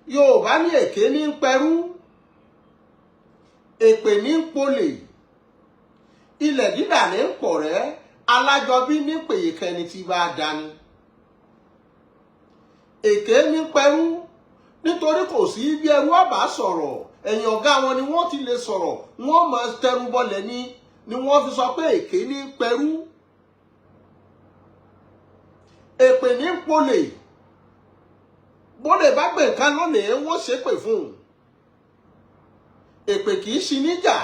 Yorùbá ní èké ní ń pẹrú, èpè ní ń polè, ilẹ̀ dídà ní ń pọ̀rẹ́, alájọbí ní pèyíkẹni tí bá dání. Èké ní pẹrú, nítorí kò sí bí ẹrú ọba sọ̀rọ̀, ẹ̀yìn ọ̀gá wọn ni wọ́n ti lè sọ̀rọ̀, wọ́n máa tẹnubọlẹ̀ ni wọ́n fi sọ pé èké ní pẹrú, èpè ní polè. Bólè bá gbé nǹkan lónìí, wọ́n ṣépè fún un. Èpè kì í ṣi níjà.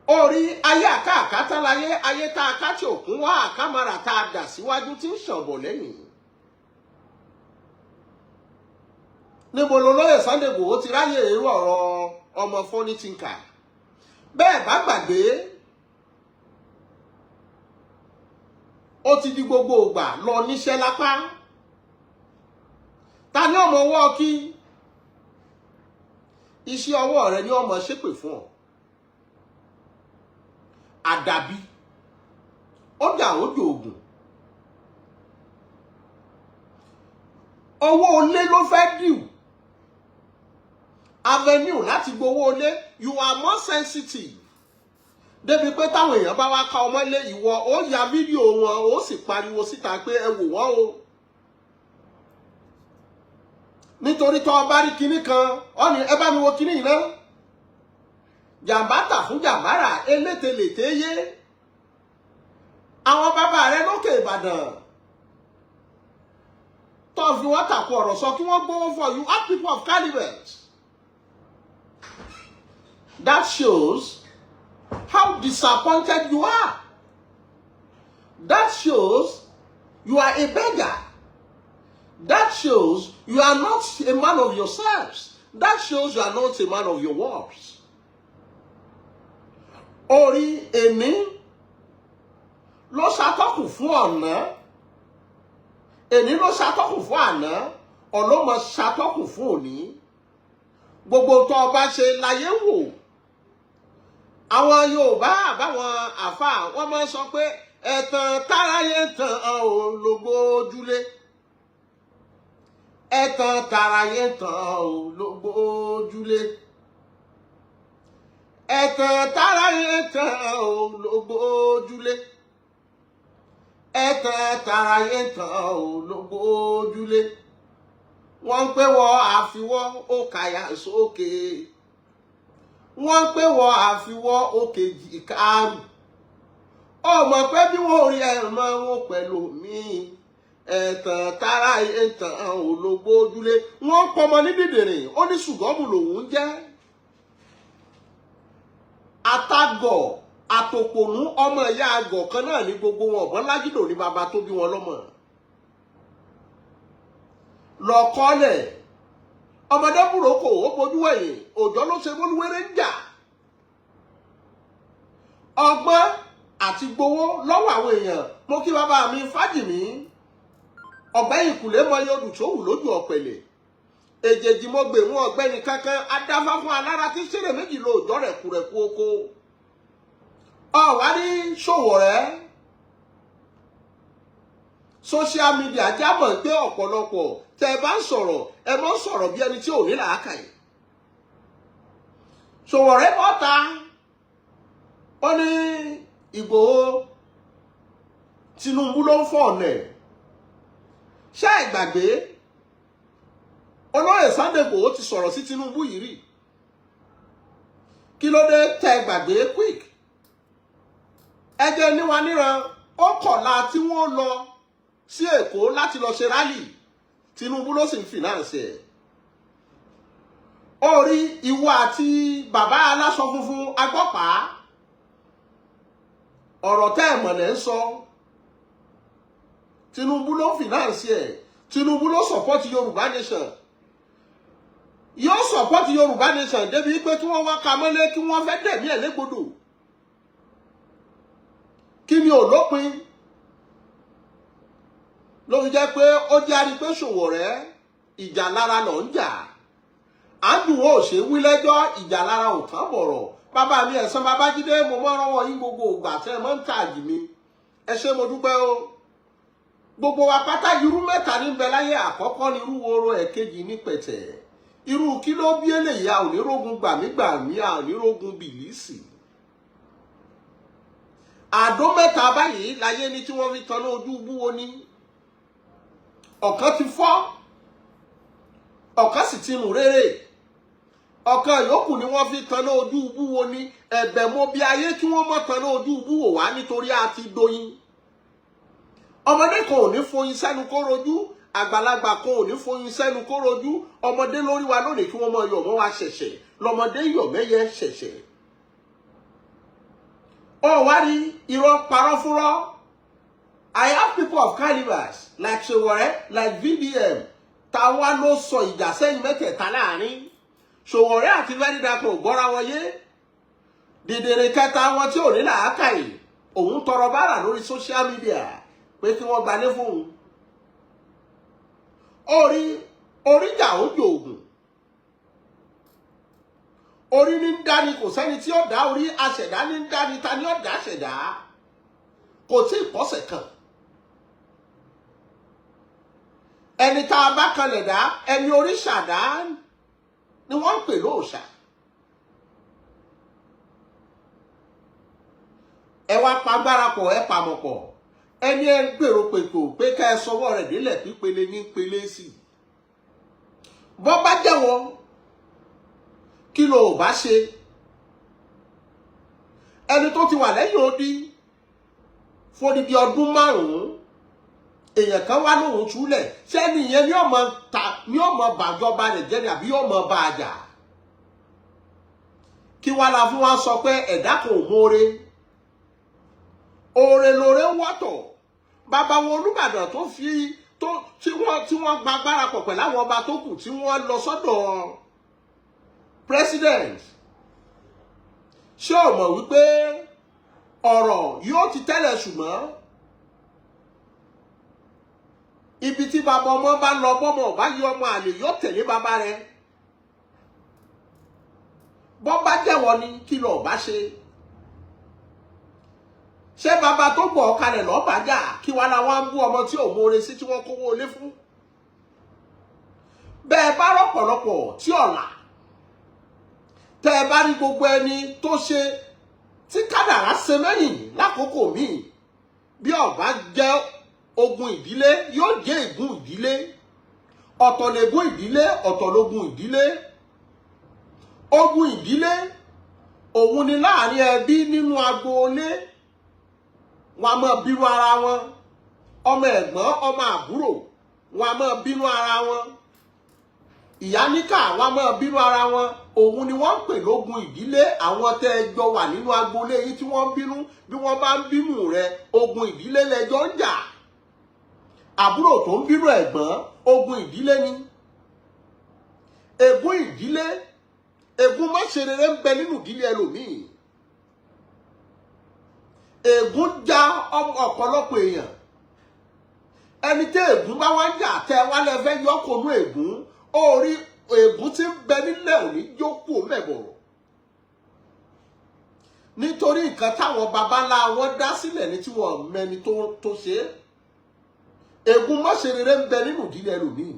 Orí ayé àkáàkátá láyé, ayé tá a ká tí òkun wá, àkámárà tá a dà síwájú tí ń ṣànbọ̀ lẹ́yìn. Níbo lolóyè Sunday Igboho ti ráyè irú ọ̀rọ̀ ọmọ Funny Thinker? Bẹ́ẹ̀ bá gbàgbé, ó ti di gbogbo ìgbà lọ níṣẹ́ lápá. Ta ni ọmọ ọwọ́ kí iṣẹ́ ọwọ́ rẹ ni ọmọ ṣépè fún ọ? Àdàbí ó dà ó dòògùn. Owó olé ló fẹ́ dìú avenue láti gbowó olé. You are more sensitive débi pé táwọn èèyàn bá wá ká ọmọ lé ìwọ, ó ya fídíò wọn, ó sì pariwo síta pé ẹ wò wọ́n o. Nítorí tó o bá rí kinní kan, ọ ní ẹ bá mi wo kinní yìí náà. Jàǹbá tà fún jàǹbára, elételèté yé àwọn bàbá rẹ lókè Ìbàdàn tó fi wọ́n tàkù ọ̀rọ̀ sọ kí wọ́n gbówó for you. Have people of caliber. That shows how disappointed you are. That shows you are a beggar. That shows you are not a man of yourselves. That shows you are not a man of your words. Orí èní ló ṣàtọ́kùn fún ọ̀nà, èní ló ṣàtọ́kùn fún àná, ọlọ́mọ ṣàtọ́kùn fún òní. Gbogbo tó o bá ṣe láyé wò. Àwọn Yorùbá àbáwọn àfáà, wọ́n máa ń sọ pé ẹ̀tàn táráyé tàn án ò lógbójúlé, ẹ̀tàn táráyé tàn án ò lógbójúlé, ẹ̀tàn táráyé tàn án ò lógbójúlé, ẹ̀tàn táráyé tàn án ò lógbójúlé. Wọ́n ń pé wọ́n àfiwọ́ ó kàyà sókè, wọ́n ń pé wọ́n àfiwọ́ ó kejì kárù. Ọmọ pé bí wọ́n rí ẹ̀ mọ́ wọn pẹ̀lú mi. Ẹ̀tàn táráyé tàn án ò lógbójúlé. Wọ́n pọmọ ní dìdìrìn, ó ní ṣùgọ́mù lòún jẹ́. Àtàgọ̀ àtòpònú, ọmọ ìyá àgọ̀ kan náà ní gbogbo wọn. Ọ̀bọ̀n lágídò ní bàbá tó bí wọn lọ́mọ. Lọ kọ́lẹ̀ ọmọdé búròkò, ó bojú wẹ̀yìn, òjò ló ṣe bólúwéré ń jà. Ọgbọ́n àti gbowó lọ́wọ́ àwọn èèyàn. Mo kí bàbá mi Fájìmí ọ̀gbẹ́yìn ìkùlé mọyì odù tó wù lójú ọ̀pẹ̀lẹ̀ èjèèjì. Mo gbè wọn ọ̀gbẹ́ni kankan adáfá fún alára tí sèrè méjì lo òjò rẹ̀ kúrẹ̀kú oko. Ọ̀wárí ṣòwò rẹ̀ social media jábọ̀ pé ọ̀pọ̀lọpọ̀ tẹ́ ẹ bá ń sọ̀rọ̀, ẹ mọ́ sọ̀rọ̀ bí ẹni tí ò ní làákàyè. Sowore bọ́ta, ó ní Ìgbòho, Tinubu ló ń fọ̀ ọ̀nà ẹ̀. Ṣé ẹ gbàgbé olóyè Sunday Ìgbòho ti sọ̀rọ̀ sí Tinubu yìí rí? Kí ló dé tẹ́ ẹ gbàgbé quick? Ẹ jẹ́ níwa níran. Ó kọ̀la tí wọ́n lọ sí Èkó láti lọ ṣe rally, Tinubu ló sì ń finance ẹ̀. Orí ìwọ àti bàbá aláṣọ funfun agbọ́pàá, ọ̀rọ̀ tẹ́ ẹ̀ mọ̀lẹ́ ń sọ. Tinubu ló ń finance ẹ̀. Tinubu ló support Yorùbá nation, yóò support Yorùbá nation débi pé kí wọ́n wá ka mọ́lé, kí wọ́n fẹ́ dẹ̀mí ẹ̀ légbodò. Kí ni ò lópin ló fi jẹ́ pé ó járí pé Sowore ìjà lára lọ ń jà àdùn ò ṣe wí lẹ́jọ́, ìjà lára ò tán bọ̀rọ̀. Bàbá mi Ẹ̀sán Babájídé, mo mọ́ rọ́wọ́ yín gbogbo ìgbà tẹ́ ẹ mọ́ ń tààjì mi. Ẹ ṣé, mo dúpẹ́ o. Gbogbo wa pátá, irú mẹ́ta ní bẹ láyé. Àkọ́kọ́ ní irú woro, ẹ̀kejì ní pẹ̀tẹ̀. Irú kí ló bí eléyìí? A ò ní rógun gbàmígbàmí, a ò ní rógun bìlísì. Àdó mẹ́ta báyìí láyé ní tí wọ́n fi tan ojú búwo ní. Ọ̀kan ti fọ́, ọ̀kan sì ti nù réré, ọ̀kan yòókù ni wọ́n fi tan ojú búwo ní. Ẹ̀bẹ̀ mo bí ayé kí wọ́n mọ̀ tan ojú búwo wá, nítorí a ti doyin. Ọmọdé kan ò ní foyin sẹ́nu kó rojú, àgbàlagbà kan ò ní foyin sẹ́nu kó rojú. Ọmọdé lórí wa lónìí, kí wọ́n mọ yọ̀ mọ́ wa ṣẹ̀ṣẹ̀ lọ́mọdé yọ̀ mẹ́yẹ ṣẹ̀ṣẹ̀. Ó wá rí irọ́ parọ́ fúnrọ́. I have people of calibers like Sowore, like VDM. Táwa ló sọ ìjà sẹ́yìn mẹ́tẹ̀ẹ̀ta láàrin? Sowore àti Very Dark ò gbọ́ra wọn yé. Dìdìrì kẹta wọn tí ò ní làákàyè, òun tọrọ bárà lórí social media pé kí wọ́n gbalé fóun. Orí oríjà ó jòògùn, orí ní ń dání, kò sẹ́ni tí ó dá orí. Aṣẹ̀dá ní ń dání, ta ni ó dá ṣẹ̀dá? Kò tí ì pọ́sẹ̀ kan. Ẹni tá a bá kanlẹ̀ dá, ẹni orí ṣàdá ni wọ́n ń pè lóòṣà. Ẹ wá pagbára pọ̀, ẹ pàmọ̀ pọ̀, ẹni ẹ ń gbèrò pètò pé ká ẹ sọwọ́ rẹ̀ délẹ̀, pípele ní pele sí i. Bọ́ bá jẹ́wọ́, kí ló bá ṣe? Ẹni tó ti wà lẹ́yìn odi fódìdí ọdún 5, èèyàn kan wá lóhun túlẹ̀. Sẹ́ni ìyẹn ní ọmọ ta ní ọmọ bàjọba rẹ̀ jẹ́ ni, àbí ọmọ bá a jà? Kí wá la fún wa sọ pé ẹ̀dá kan ò móore, oore lóore wọ́tọ̀. Bàbá wọn Olúbàdàn tó fi tó tí wọ́n gba agbára pọ̀ pẹ̀lú àwọn ọba tó kù, tí wọ́n lọ sọ́dọ̀ president, ṣé o mọ̀ wípé ọ̀rọ̀ yóò ti tẹ́lẹ̀? Ṣùgbọ́n ibi tí bàbá ọmọ bá lọ, bọ́mọ ọba yí, ọmọ àlè yóò tẹ̀lé bàbá rẹ̀. Bọ́ bá jẹ́wọ́ ni, kí lọ́ọ́ bá ṣe? Ṣé bàbá tó gbọ̀ ọ́ kalẹ̀ lọ́ọ́ bá jà? Kí wàá la wá ń bú ọmọ tí ò mórè sí, tí wọ́n kówó ilé fún? Bẹ́ẹ̀ bá rọ̀pọ̀lọpọ̀ tí ọ̀la tẹ́ ẹ bá rí, gbogbo ẹni tó ṣe tí kádàrá ṣe mẹ́yìn lákòókò míì, bí ọba jẹ́ ogun ìdílé, yóò jẹ́ ègún ìdílé. Ọ̀tọ̀ lègún ìdílé, ọ̀tọ̀ lógun ìdílé. Ogun ìdílé òun ni láàrin ẹbí, nínú agboolé, wọn a máa bínú ara wọn. Ọmọ ẹ̀gbọ́n, ọmọ àbúrò, wọn a máa bínú ara wọn. Ìyá níkà, wọn a máa bínú ara wọn. Òun ni wọ́n ń pè lógun ìdílé. Àwọn tẹ́ ẹ jọ wà nínú agboolé yìí tí wọ́n ń bínú, bí wọ́n bá ń bínú rẹ, ogun ìdílé lẹjọ́ ń jà. Àbúrò tó ń bínú ẹ̀gbọ́n, ogun ìdílé ni. Ègún ìdílé, ègún má ṣe rere ń bẹ nínú ìdílé ẹlòmíì. Ègún já ọ̀pọ̀lọpọ̀ èèyàn. Ẹni tí ègún bá wá ń jà, tẹ wá lẹ fẹ́ yọkònú ègún, orí ègún tí ń bẹ nílẹ̀ òní jókòó mẹ́bọ̀rọ̀, nítorí nǹkan táwọn baba ńlá wọn dá sílẹ̀ ní tí wọ́n mẹni tó ṣe é. Ègún má ṣe rere ń bẹ nínú ìdílé ẹlòmíì.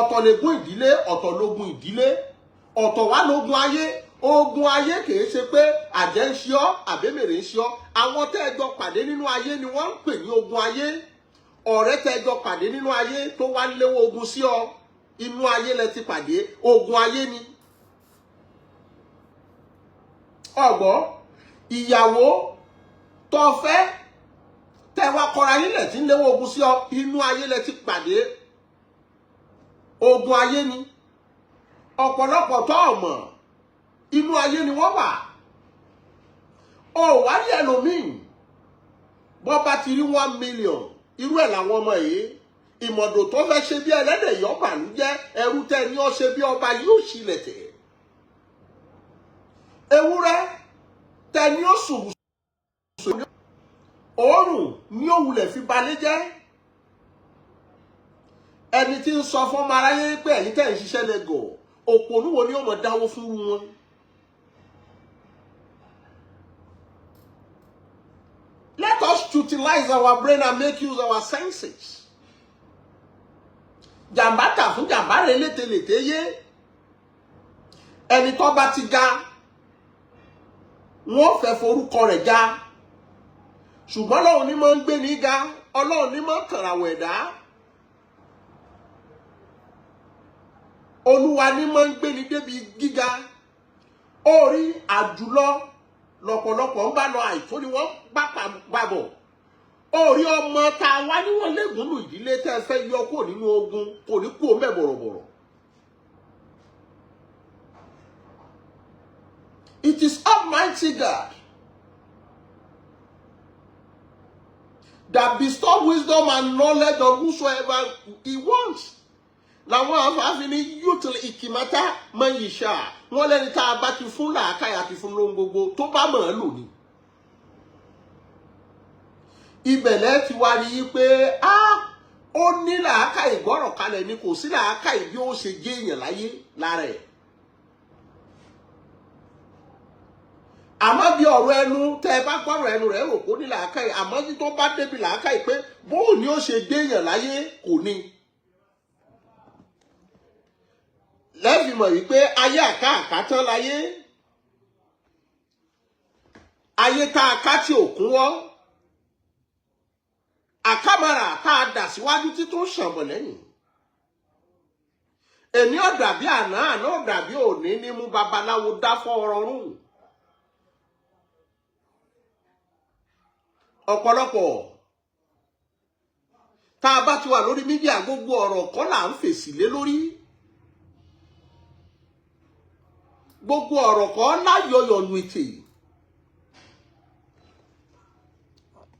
Ọ̀tọ̀ lègún ìdílé, ọ̀tọ̀ lógun ìdílé, ọ̀tọ̀ wá lógun ayé. Ogun ayé kìí ṣe pé àjẹ́ ń ṣe ọ́, àbẹ́mèrè ń ṣe ọ́. Àwọn tẹ́ ẹ jọ pàdé nínú ayé ni wọ́n ń pè ní ogun ayé. Ọ̀rẹ́ tẹ́ ẹ jọ pàdé nínú ayé tó wá léwọ́ ogun sí ọ, inú ayé lẹ ti pàdé, ogun ayé ni. Ọ̀gbọ́ ìyàwó tó fẹ́, tẹ́ wá kọra nílẹ̀, tí ń léwọ́ ogun sí ọ, inú ayé lẹ ti pàdé, ogun ayé ni. Ọ̀pọ̀lọpọ̀ tó ọ̀mọ̀, inú ayé ni wọ́n wà. Ó wá rí ẹlòmíì, bọ́ bá ti rí 1 million, irú ẹ̀ làwọn ọmọ yìí, ìmọ̀dò tó fẹ́ ṣe bí ẹlẹ́dẹ̀ yọ bàlújẹ́. Ẹrú tẹ́ ní ọ ṣe bí ọba yóò ṣílẹ̀ tẹ̀. Ewúrẹ́ tẹ́ ní ó sùn òórùn ní òwúlẹ̀ fi balẹ̀ jẹ́. Ẹni tí ń sọ fún ọmọ aráyé pé ẹ̀yin tẹ́ ń ṣiṣẹ́ lẹ́gọ̀, òpònú wo ni ó mọ̀ dáwó fún wọn? Let us must utilize our brain and make use of our senses. Jàǹbá tà fún jàǹbá rẹ̀ lételète yé. Ẹni tó bá ti ga, wọ́n fẹ́ forúkọ rẹ̀ ga. Ṣùgbọ́n Ọlọ́run ní máa ń gbé ní ga, Ọlọ́run ní máa ń tàràwọ̀ ẹ̀dá. Olúwa ní máa ń gbé ní débi gíga. Orí àjùlọ lọ́pọ̀lọpọ̀ ń bá lọ, àìtó ni wọ́n bá pàbọ̀. Orí ọmọ tá a wá níwọ̀n lẹ́gùn nù ìdílé tẹ́ ẹ fẹ́ yọ kúrò nínú ogun kò ní kú òun bẹ̀ bọ̀rọ̀bọ̀rọ̀. It is Almighty God that bestow wisdom and knowledge on whosoever he wants. Làwọn afáfin ní yútìlì ìkìmátá máa ń yìṣà wọn lẹ́ni tá a bá ti fún làákàyà ti fún lóhun gbogbo tó bá mọ̀ ẹ́ lò ní. Ibẹ̀lẹ̀ ti wá rí i pé ó ní làákàyè gbọ́rọ̀ kalẹ̀ ni, kò sí làákàyè bí ó ṣe jẹ́ èèyàn láyé lára ẹ̀. Àmọ́ bí ọ̀rọ̀ ẹnu tẹ́ ẹ bá gbọ́rọ̀ ẹnu rẹ̀ rò kó ní làákàyè, àmọ́ tí tó bá débi làákàyè pé bóun ni ó ṣe déèyàn láyé kò ní. Lẹ́ẹ̀fì mọ̀ wípé ayé àká tán láyé. Ayé tá a ká tí ò kún wọ́. Àkàmàrà tá a dà síwájú títún ṣànbọ̀ lẹ́yìn. Èní ò dàbí àná, àná ò dàbí òní ní mú babaláwo dá fọ́ ọrọ̀rùn. Ọ̀pọ̀lọpọ̀ tá a bá ti wà lórí mídíà, gbogbo ọ̀rọ̀ kọ́ là ń fèsì lé lórí. Gbogbo ọ̀rọ̀ kọ́ láyọyọ̀nù ètè.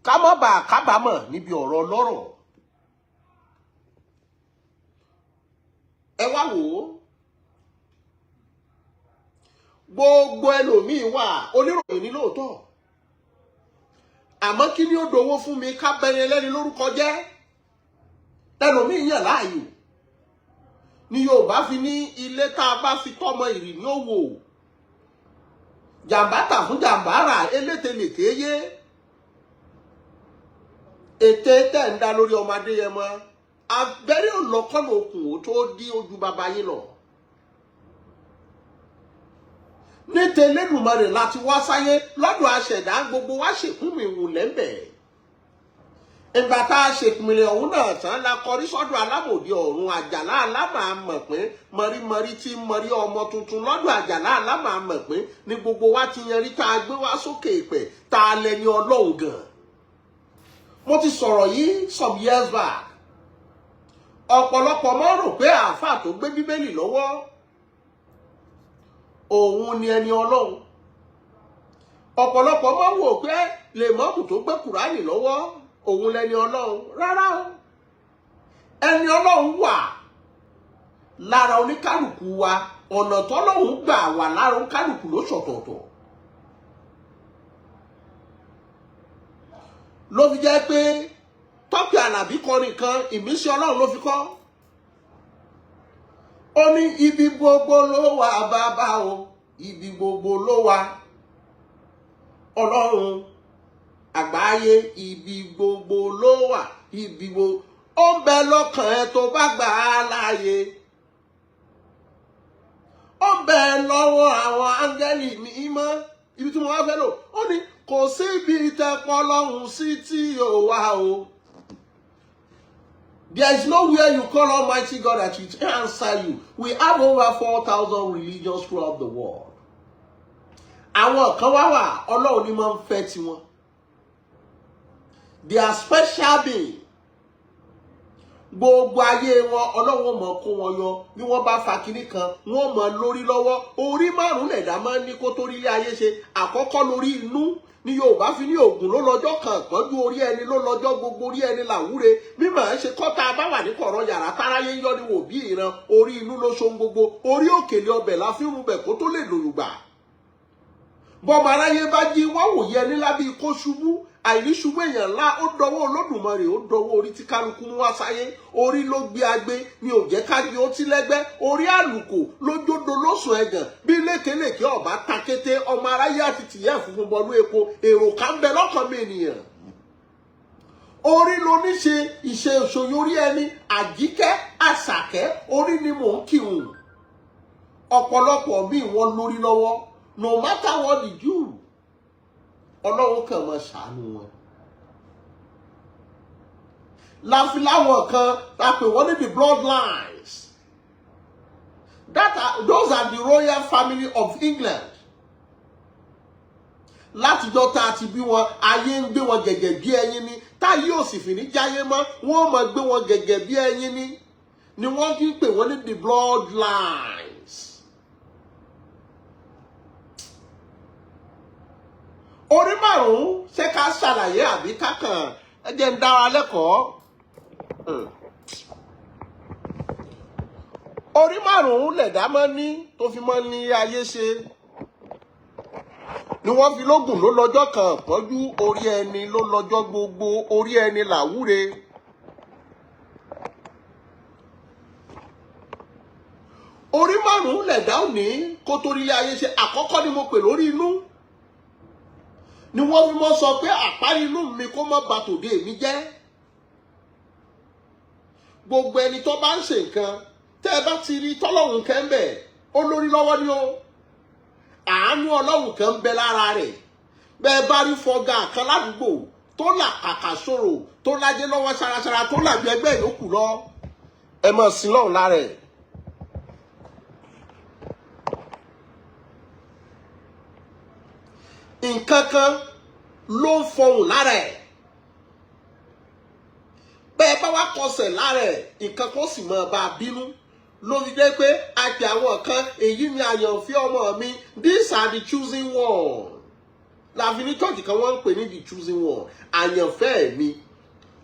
Ká má bàa kábàámọ̀ níbi ọ̀rọ̀ ọlọ́rọ̀. Ẹ wá wò ó. Gbogbo ẹlòmíín wà oníròyìn ní lóòótọ́. Àmọ́ kí ni ó dowó fún mi ká bẹni ẹlẹ́ni lórúkọ jẹ́? Ẹlòmíín yàn láàyò. Ni Yorùbá fi ní ilé tá a bá fi tọ́mọ ìrì ní òwò. Jàǹbá tà fún jàǹbá rà elételèké yé. Ète tẹ̀ ń dá lórí ọmọ Adéyẹmọ. Abẹ́rẹ́ òlọ́kọ́nà okùn ó tó dí ojú bàbá yín lọ. Ní tẹlẹ́dùmarè láti wá sáyé lọ́dọ̀ aṣẹ̀dá, gbogbo wa ṣèkúnmí ìwùn lẹ́ńbẹ̀. Ìgbà tá a ṣèpìlẹ̀ ọ̀hún náà tán la kọrí sọ́dọ̀ alámòdì ọ̀run àjàlá alámà mọ̀ pé mọ̀rímọ̀rí tí mọ̀rí ọmọ tuntun lọ́dọ̀ àjàlá alámà mọ̀ pé ní gbogbo wa ti yanrí tá a gbé wá sókè ìpẹ̀ tá a lẹni Ọlọ́run gan. Mo ti sọ̀rọ̀ yìí some years back. Ọ̀pọ̀lọpọ̀ mọ́ rò pé àáfàá tó gbé Bíbélì lọ́wọ́ òun ni ẹni Ọlọ́run. Ọ̀pọ̀lọpọ̀ mọ́ wò pé lèmọ́mù tó gbé Kùránì lọ́wọ́ òun lẹni Ọlọ́run. Rárá o, ẹni Ọlọ́run wà lára oníkálùkù wa, ọ̀nà tọ́lọ́run gbà wà lára oníkálùkù ló ṣọ̀tọ̀ọ̀tọ̀. Ló fi jẹ́ pé Tọ́pẹ́ Àlàbí kọrin kan, ìmísí Ọlọ́run ló fi kọ́. Ó ní ibi gbogbo ló wà bàbá o, ibi gbogbo ló wà Ọlọ́run àgbáyé, ibi gbogbo ló wà, ibi gbogbo ó ń bẹ lọ́kàn ẹ tó bá gbà á láàyè. Ó ń bẹ lọ́wọ́ àwọn áńgẹ́lì mímọ́. Ibi tí mo wá fẹ́ lò ó ní kò síbi tẹpọ̀ lọ́hùn sí tí ò wá o. There is nowhere you call Almighty God that will answer you. We have over 4,000 religions throughout the world. Àwọn kan wá wà, Ọlọ́run ni máa ń fẹ́ tiwọn. They are special being. Gbogbo ayé wọn, Ọlọ́run mọ̀ kó wọn yọ. Bí wọ́n bá fa kinní kan, wọ́n mọ̀ lórí lọ́wọ́. Orí márùn-ún lẹ̀dá máa ń ní kó tó rí ilé ayé ṣe. Àkọ́kọ́ lórí inú ni Yorùbá fi ní Ògún ló lọ́jọ́ kan pọ́njú, orí ẹni ló lọ́jọ́ gbogbo, orí ẹni làwúre. Mímọ̀ ẹ́ ṣe kọ́ta bá wà ní kọ̀rọ̀ yàrá táráyé ń yọ ni wò bí ìran. Orí inú ló ṣohun gbogbo. Orí òkèlè ọbẹ̀ la fi ń rúbẹ̀ kó tó lè lòlùgbà. Bọ́mọ aráyé bá jí wọ́n wòye ẹni lábí kó ṣubú. Àìríṣubú èèyàn ńlá ó dọwọ́ Olódùmarè, ó dọwọ́ orí tí kálukú mú wá sáyé. Orí ló gbé agbé ni ò jẹ́ ká gbé ó tí lẹ́gbẹ́. Orí àlùkò lójódo lóṣù ẹ̀gàn bí lékelèké ọ̀bá takété. Ọmọ aráyé àti tìyẹ́ funfun bọnú epo. Èrò ká ń bẹ lọ́kàn mi ènìyàn. Orí lóníṣe ìṣe òṣòyorí ẹni. Àjíkẹ́ Àṣàkẹ́, orí ni mò ń kírun. Ọ̀pọ̀lọpọ̀ míì, wọ́n lórí lọ́wọ́. No matter what they do, Ọlọ́run kàn máa ṣàánú wọn. Láfi láwọn kan la pè wọ́n ní the bloodlines. Those are the royal family of England. Látijọ́ tá a ti bí wọn, ayé ń gbé wọn gẹ̀gẹ̀ bí ẹyin ní. Táyé ò sì fi ní jáyé mọ́, wọ́n máa gbé wọn gẹ̀gẹ̀ bí ẹyin ní ni wọ́n fi ń pè wọ́n ní the bloodlines. Orí márùn-ún, ṣé ká ṣàlàyé àbí ká kàn ẹ jẹ́ ń dára lẹ́kọ̀ọ́? Orí márùn-ún lẹ̀dá máa ń ní tó fi máa ń ní ayé ṣe, ni wọ́n fi lógùn ló lọ́jọ́ kan pọ́njú. Orí ẹni ló lọ́jọ́ gbogbo, orí ẹni làwúre. Orí márùn-ún lẹ̀dá òní kó torí ilé ayé ṣe. Àkọ́kọ́ ni mo pè lórí inú, ni wọ́n fi mọ́ sọ pé àparí inú mi kó má bà tòde mi jẹ́. Gbogbo ẹni tó bá ń ṣe nǹkan, tẹ́ ẹ bá ti rí tọ́lọ́hún kẹ́ńbẹ̀, ó lórí lọ́wọ́ ni ó àánú Ọlọ́run kan ń bẹ lára rẹ̀. Bẹ́ẹ̀ bá rí fọgá kan ládùúgbò tó là kàkà sòrò, tó lájẹ́ lọ́wọ́ ṣaraṣara, tó làbí ẹgbẹ́ ìyókù lọ, ẹ mọ̀ sí lọ́hùn lára ẹ̀. Nǹkan kan ló ń fọhùn lára ẹ̀. Bẹ́ẹ̀ bá wá kọsẹ̀ lára ẹ̀, nǹkan kan sì máa bá a bínú, ló fi jẹ́ pé àti àwọn kan, èyí ni àyànfẹ́ ọmọ mi, these are the choosing one. Láfi ní church kan, wọ́n ń pè ní the choosing one, àyànfẹ́ mi.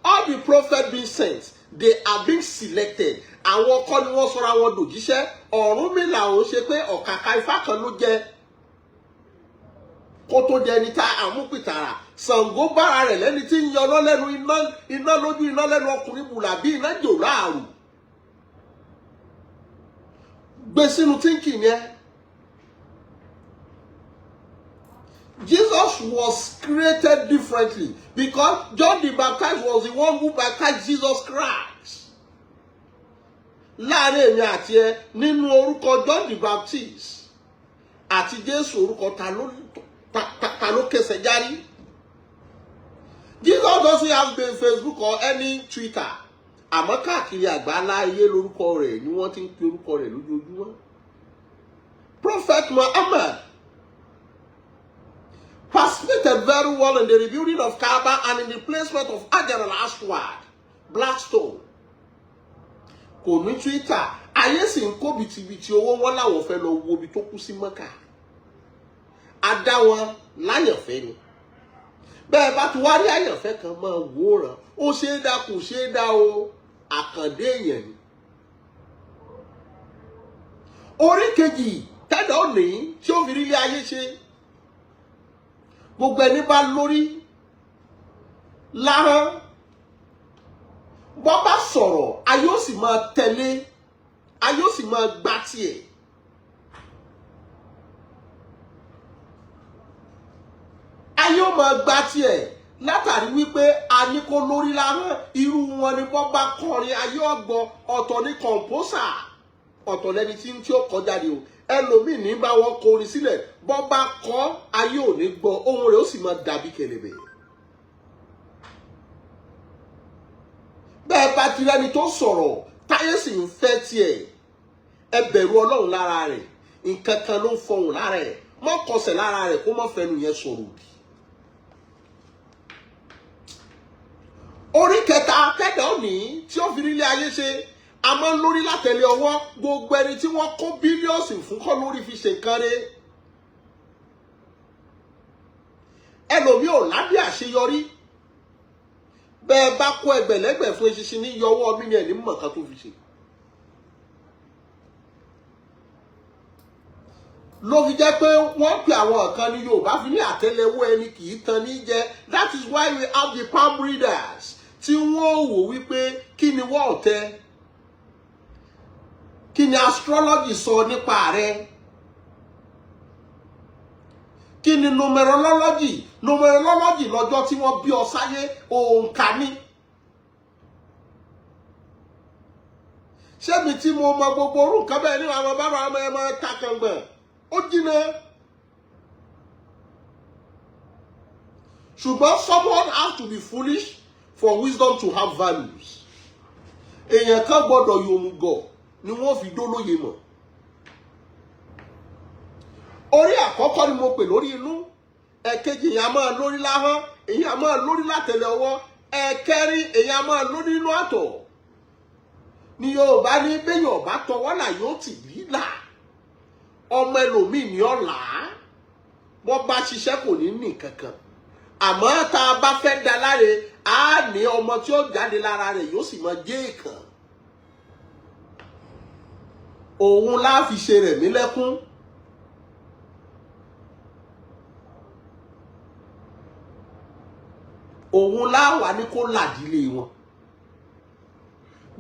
All the prophets being sent, they are being selected. Àwọn kọ́ ni wọ́n sọra wọn dòjíṣẹ́. Ọ̀rúnmìlà ò ṣe pé ọ̀kàkà ifá kan ló jẹ́ kó tó jẹ ẹni tá àmúpìtàrà. Ṣàngó bára rẹ̀ lẹ́ni tí ń yọná lẹ́nu, iná, iná lójú, iná lẹ́nu, ọkùnrin bùlà bí iná jò láàrù. Gbé sínú thinking yẹn. Jesus was created differently because John the Baptist was the one who baptized Jesus Christ. Láàrin èmi àti ẹ, nínú orúkọ John the Baptist àti Jésù, orúkọ ta ló kẹsẹ̀ járí? Jesus doesn't have Facebook or any Twitter, àmọ́ káàkiri àgbáńlá ayé lórúkọ rẹ̀ ni wọ́n ti ń pe orúkọ rẹ̀ lójoojúmọ́. Prophet Muhammad participated very well in the rebuilding of Kaaba and in the placement of Hajar al-Aswad, black stone. Kò ní Twitter, ayé sì ń kó bìtìbìtì owó wọn láwọn fẹ́ lọ wo ibi tó kú sí Mẹ́kà. A dá wọn láyànfẹ́ ni. Bẹ́ẹ̀ bá ti wá rí àyànfẹ́ kan, máa wòran, ó ṣe é dá, kò ṣe é dá o, àkàndé èèyàn ni. Orí kejì tẹ́lẹ̀ òní tí ó fi rí ilé ayé ṣe, gbogbo ẹni bá lórí láhán, bọ́ bá sọ̀rọ̀, ayé ó sì máa tẹ̀lé, ayé ó sì máa gbá tiẹ̀. Ayé ó máa gbá tiẹ̀ látàrí wípé a ní kó lórí láhán. Irú wọn ni bọ́ bá kọrin, ayé ọgbọ. Ọ̀tọ̀ ní kọ̀ǹpósà, ọ̀tọ̀ lẹni tí ó kọ jáde o. Ẹlòmíì ní bá wọn kọrin sílẹ̀, bọ́ bá kọ́, ayé ò ní gbọ́, ohùn rẹ̀ ó sì máa dàbí kẹ̀lẹ̀bẹ̀. Bẹ́ẹ̀ bá ti rẹ́ni tó sọ̀rọ̀, táyé sì ń fẹ́ tiẹ̀, ẹ bẹ̀rù Ọlọ́run lára rẹ̀. Nǹkan kan ló ń fọhùn lára ẹ̀. Mọ́ kọsẹ̀ lára rẹ̀, kó mọ́ fẹnu yẹn sọ̀rọ̀ òdì. Orí kẹta kẹdà òní tí ó fi rí ilé ayé ṣe, a máa ń lórí látẹ̀lé ọwọ́. Gbogbo ẹni tí wọ́n kó billions fún kọ́ lórí fi ṣe nǹkan rẹ̀. Ẹlòmíì ò lábẹ́ àṣeyọrí. Bẹ́ẹ̀ bá kó ẹgbẹ̀lẹ́gbẹ̀ fún eṣinṣin ní yọwọ́ mímí ẹ̀ ní mọ̀ọ́kan tó fi ṣe. Ló fi jẹ́ pé wọ́n pe àwọn kan ní Yorùbá fi ní àtẹ́lẹwọ́ ẹni kì í tan ní jẹ. That is why we have the palm readers, tí wọ́n wò wípé kí ni wọ́n tẹ, kí ni astrology sọ nípa rẹ̀, kí ni numerology. Numerology lọ́jọ́ tí wọ́n bí ọ sáyé, òǹkà ni. Ṣé mi tí mo mọ gbogbo orú nǹkan bẹ́ẹ̀ ní àwọn bá àwọn ẹ̀ máa ta kàngbọ̀n ó jìnnà. Ṣùgbọ́n someone has to be foolish for wisdom to have values. Èèyàn kan gbọ́dọ̀ yòmùgọ̀ ni wọ́n fi dólóye mọ̀. Orí àkọ́kọ́ ni mo pè lórí inú. Ẹ̀kejì, èèyàn máa lórí láhán, èèyàn máa lórí látẹ̀lẹ̀ ọwọ́. Ẹ̀kẹrin, èèyàn máa lórí nínú àtọ̀. Ní Yorùbá ní béèyàn ọba tọwọ́ là yóò tì bí là. Ọmọ ẹlòmíì ní ọ̀la wọ́n bá ṣiṣẹ́ kò ní ní kankan, àmọ́ tá a bá fẹ́ da láre, á ní ọmọ tí ó jáde lára rẹ̀ yóò sì máa jẹ́ èèkàn. Òun láà fi ṣe rẹ̀ mí lẹ́kún. Òun láwà ní kó làdílé wọn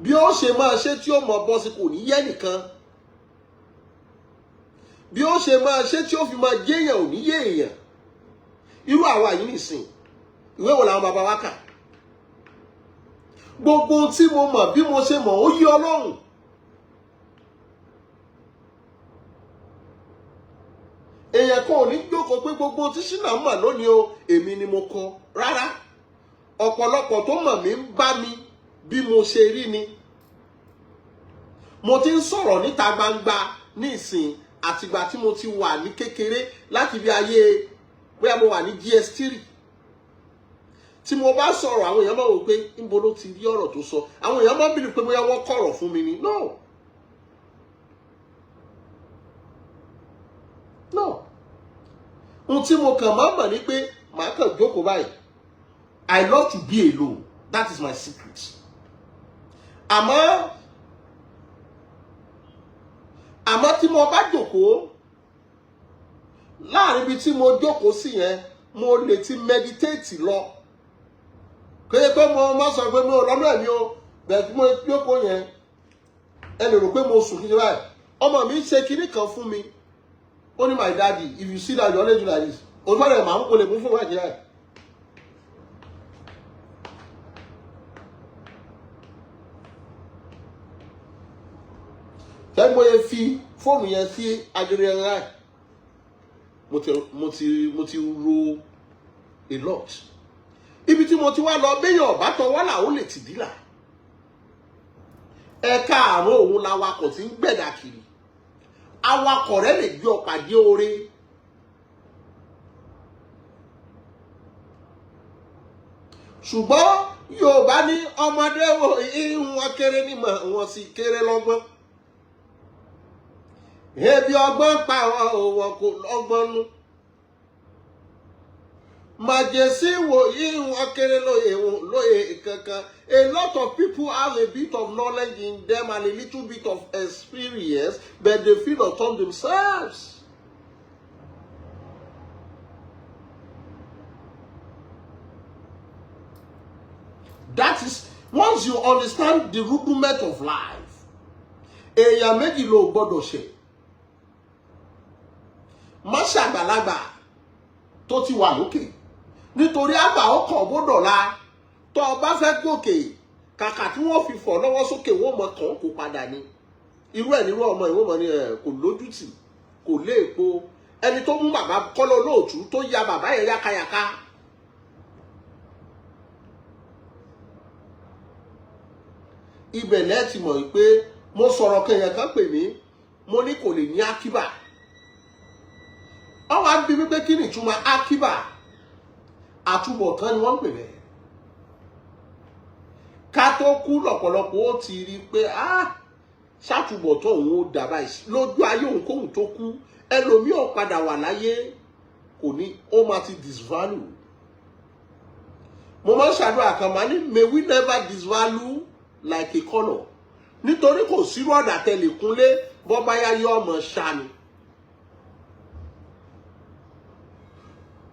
bí ó ṣe máa ṣe tí ó mọ bọ́ sí, kò ní yẹ nìkan. Bí ó ṣe máa ṣe tí ó fi máa jẹ́yàn ò ní yé èèyàn. Irú àwa yìí nìsín, ìwé wo làwọn bàbá wa kà? Gbogbo ohun tí mo mọ̀, bí mo ṣe mọ̀, ó yé Ọlọ́run. Èèyàn kan ò ní jókòó pé gbogbo tí Ṣínà mọ̀ lónìí o, èmi ni mo kọ. Rárá, ọ̀pọ̀lọpọ̀ tó mọ̀ mí ń bá mi bí mo ṣe rí ni. Mo ti ń sọ̀rọ̀ níta gbangba ní ìsìn àtìgbà tí mo ti wà ní kékeré, láti bí ayé bóyá mo wà ní JSS3. Tí mo bá sọ̀rọ̀, àwọn èèyàn máa wò pé níbo ló ti rí ọ̀rọ̀ tó sọ. Àwọn èèyàn máa ń bìrì pé bóyá wọ́n kọ̀rọ̀ fún mi ni. No, no, ohun tí mo kàn máa mọ̀ ni pé màá kàn jókòó báyìí. I love to be alone, that is my secret. Àmọ́ tí mo bá jókòó láàrin ibi tí mo jókòó sí yẹn, mo lè ti meditate lọ. Kéye pé mo má sọ pé mo lọ́nà ẹ̀mí o, bẹ́ẹ̀ tí mo jókòó yẹn, ẹ lè rò pé mo sùn kí n ṣe báyìí. Ọmọ mi ń ṣe kinní kan fún mi, ó ní, "My daddy, if you see that, you always do like this." O fẹ́rẹ̀ màá ń kó lè mú fún wájú yẹn. Tẹ́ mo yẹ fi fóònù yẹn sí agere ẹ̀ ráì, mo ti ro a lot. Ibi tí mo ti wá lọ, béèyàn ọ̀bá tọwọ́ là ó lè tìdí là. Ẹ̀ka àrùn òun lawakọ̀ tí ń gbẹ̀dà kiri. Awakọ̀ rẹ̀ lè gbé ọ pàdé oore. Ṣùgbọ́n Yorùbá ní ọmọdé wo ìhun kéré nímọ̀, wọn sì kéré lọ́gbọ́n. Ebi ọgbọ́n pa wọn kò lọ́gbọ́n nú. Màjèsí wo ìhun kéré lóye lóye kankan. A lot of people have a bit of knowledge in them and a little bit of experience, but they feel upon themselves. That is, once you understand the rudiment of life, èèyàn méjì ló gbọ́dọ̀ ṣe. Má ṣàgbàlagbà tó ti wà lókè, nítorí àgbà ọkọ̀ gbọ́dọ̀ la. Tó o bá fẹ́ gòkè, kàkà tí wọ́n fi fọ̀ lọ́wọ́ sókè, wọ́n mọ kàn kó padà ni. Irú ẹ̀ nírú ọmọ ìwọ́n mọ̀ ni ẹ̀ kò lójútì, kò léèpo. Ẹni tó mú bàbá Kọ́lá Olóòtú tó ya bàbá yẹn yákayàká. Ibẹ̀ lẹ́ẹ̀ ti mọ̀ pé mo sọ̀rọ̀ kan. Èèyàn kan pè mí, mo ní kò lè ní akíbà. Wọ́n wá bí wípé kí ni ìtumọ̀ akíbà? Àtúbọ̀tán ni wọ́n ń pè bẹ́ẹ̀. Ká tó kú lọ́pọ̀lọpọ̀ ó ti rí i pé ah, ṣàtúbọ̀tán òun ó dà báyìí lójú ayé òun kóhun tó kú. Ẹlòmíì ò padà wà láyé, kò ní, ó máa ti disvalue. Mo máa ń ṣàdúrà kan, máa ní, "May we never disvalue like a colour," nítorí kò sírú ọ̀dà tẹ̀lé kúnlé bọ́báyá yọ ọmọ ṣáni.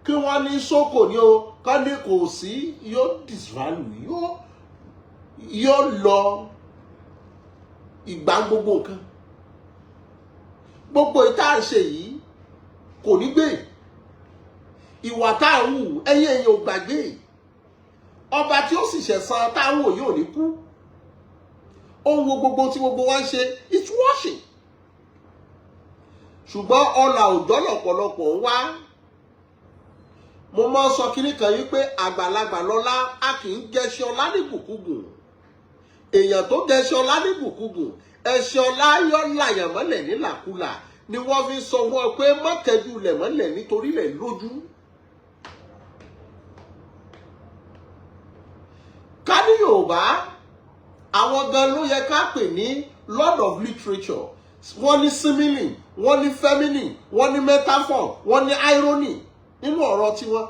Kí wọ́n ní sóko ní o, kán ní kò sí, yóò disvalue, yóò lọ. Ìgbà gbogbo nǹkan, gbogbo ìta ń ṣe yìí kò ní gbé. Ìwà tá à ń hù, ẹ̀yìn ẹ̀yìn ò gbàgbé. Ọba tí ó sì ṣẹ̀san tá à ń wò yóò ní kú. Ó ń wo gbogbo tí gbogbo wa ń ṣe. It's watching. Ṣùgbọ́n ọlà òjọ́ lọ̀pọ̀lọpọ̀ ń wá. Mo máa ń sọ kinní kan yìí pé àgbàlagbà lọ́lá, a kì í gẹṣin ọlá ní gùnkúgùn. Èèyàn tó gẹṣin ọlá ní gùnkúgùn, ẹṣin ọlá yọ làyàn mọ́lẹ̀ nílàkulà, ni wọ́n fi sọ wọ́n pé mọ́tẹ́jú lẹ̀ mọ́lẹ̀ nítorí lẹ̀ lójú. Ká ní Yorùbá, àwọn gan ló yẹ ká pè ní lord of literature. Wọ́n ní simile, wọ́n ní feminine, wọ́n ní metaphor, wọ́n ní irony nínú ọ̀rọ̀ tiwọn.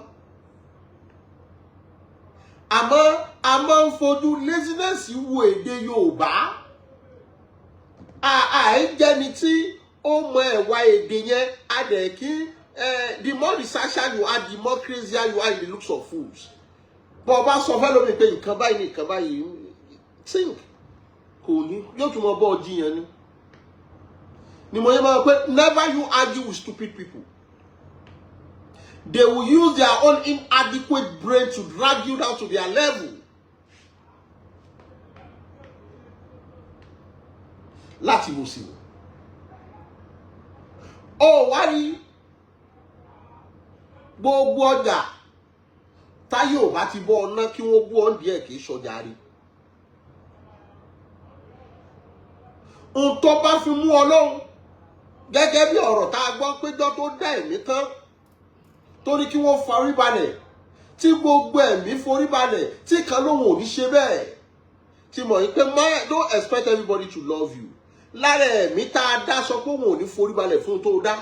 Àmọ́ a máa ń fojú laziness wo èdè Yorùbá. Àìjẹni tí ó mọ ẹ̀wà èdè yẹn, a dẹ̀ kí the more researcher you are, the more crazier you are in the looks of fools. Bọ́ ọ bá sọ fẹ́ lómi pé nǹkan báyìí ní nǹkan báyìí, think kò ní yóò tún mọ bọ́ ọ jiyàn ni mo yẹ máa pé never you argue with stupid people. They will use their own inadequate brain to drag you down to their level. Láti wò sí wò ó wá rí gbogbo ọjà táyé ò bá ti bọ́ ọ ná, kí wọ́n bú ọ́ díẹ̀, kì í ṣọjà rí. Ohun tó bá fi mú Ọlọ́run, gẹ́gẹ́ bí ọ̀rọ̀ tá a gbọ́ péjọ tó dá ẹ̀mí tán, tó ní kí wọ́n forí balẹ̀, tí gbogbo ẹ̀mí forí balẹ̀, tí kan lóhun ò ní ṣe bẹ́ẹ̀, tí mọ̀ yín pé don't expect everybody to love you. Lára ẹ̀mí tá a dá sọ pé òun ò ní forí balẹ̀ fún tó dá,